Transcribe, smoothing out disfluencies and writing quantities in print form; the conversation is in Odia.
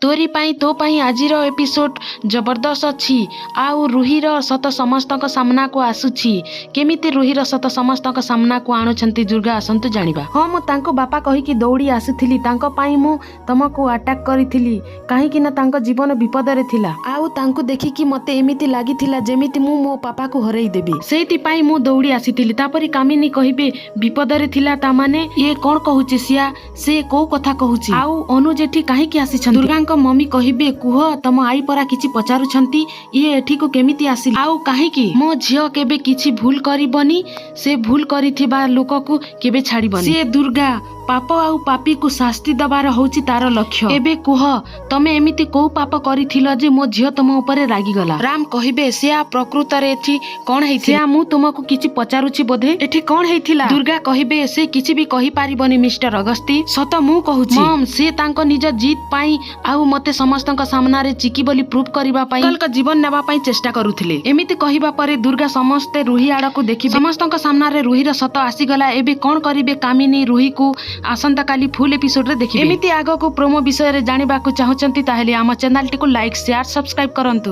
ତୋରି ପାଇଁ ତୋ ପାଇଁ ଆଜିର ଏପିସୋଡ୍ ଜବରଦସ୍ତ ଅଛି ଆଉ ରୁହିର ସତ ସମସ୍ତଙ୍କ ସାମ୍ନାକୁ ଆସୁଛି। କେମିତି ରୁହିର ସତ ସମସ୍ତଙ୍କ ସାମ୍ନାକୁ ଆଣୁଛନ୍ତି ଦୁର୍ଗା, ଆସନ୍ତୁ ଜାଣିବା। ହଁ, ମୁଁ ତାଙ୍କୁ ବାପା କହିକି ଦୌଡ଼ି ଆସୁଥିଲି। ତାଙ୍କ ପାଇଁ ମୁଁ ତମକୁ ଆଟାକ୍ କରିଥିଲି, କାହିଁକି ନା ତାଙ୍କ ଜୀବନ ବିପଦରେ ଥିଲା ଆଉ ତାଙ୍କୁ ଦେଖିକି ମତେ ଏମିତି ଲାଗିଥିଲା ଯେମିତି ମୁଁ ମୋ ପାପାକୁ ହରେଇ ଦେବି। ସେଇଥିପାଇଁ ମୁଁ ଦୌଡ଼ି ଆସିଥିଲି। ତାପରେ କାମିନୀ କହିବେ, ବିପଦରେ ଥିଲା ତାମାନେ? ଇଏ କଣ କହୁଛି ସିଆ? ସେ କୋଉ କଥା କହୁଛି? ଆଉ ଅନୁଜ ଏଠି କାହିଁକି ଆସିଛନ୍ତି? ଦୁର୍ଗାଙ୍କ ମମି କହିବେ, କୁହ, ତମ ଆଈ ପରା କିଛି ପଚାରୁଛନ୍ତି। ଇଏ ଏଠିକୁ କେମିତି ଆସିଲେ ଆଉ କାହିଁକି? ମୋ ଝିଅ କେବେ କିଛି ଭୁଲ କରିବନି। ସେ ଭୁଲ କରିଥିବା ଲୋକକୁ କେବେ ଛାଡିବନି। ସିଏ ଦୁର୍ଗା। ପାପ ଆଉ ପାପୀକୁ ଶାସ୍ତି ଦବାର ହଉଛି ତାର ଲକ୍ଷ୍ୟ। ଏବେ କୁହ, ତମେ ଏମିତି କୋଉ ପାପ କରିଥିଲ ଯେ ମୋ ଝିଅ ତମ ଉପରେ ରାଗିଗଲା? ରାମ କହିବେ, ସିଆ, ପ୍ରକୃତରେ ଏଠି କଣ ହେଇଥିଲା? ମୁଁ ତୁମକୁ କିଛି ପଚାରୁଛି ବୋଧେ। ଏଠି କଣ ହେଇଥିଲା? ଦୁର୍ଗା କହିବେ, ସେ କିଛି ବି କହିପାରିବନି ମିଷ୍ଟର ଅଗସ୍ତି। ସତ ମୁଁ କହୁଛି ମମ୍। ସେ ତାଙ୍କ ନିଜ ଜିଦ୍ ପାଇଁ ଆଉ ମତେ ସମସ୍ତଙ୍କ ସାମ୍ନାରେ ଚିକି ବୋଲି ପ୍ରୁଭ୍ କରିବା ପାଇଁ ଅଙ୍କଲଙ୍କ ଜୀବନ ନେବା ପାଇଁ ଚେଷ୍ଟା କରୁଥିଲେ। ଏମିତି କହିବା ପରେ ଦୁର୍ଗା ସମସ୍ତେ ରୁହି ଆଡକୁ ଦେଖିବେ। ସମସ୍ତଙ୍କ ସାମ୍ନାରେ ରୁହିର ସତ ଆସିଗଲା। ଏବେ କଣ କରିବେ କାମିନୀ ରୁହିକୁ, ଆସନ୍ତାକାଲି ଫୁଲ୍ ଏପିସୋଡରେ ଦେଖିବେ। ଏମିତି ଆଗକୁ ପ୍ରୋମୋ ବିଷୟରେ ଜାଣିବାକୁ ଚାହୁଁଛନ୍ତି, ତାହେଲେ ଆମ ଚ୍ୟାନେଲଟିକୁ ଲାଇକ୍, ସେୟାର, ସବସ୍କ୍ରାଇବ କରନ୍ତୁ।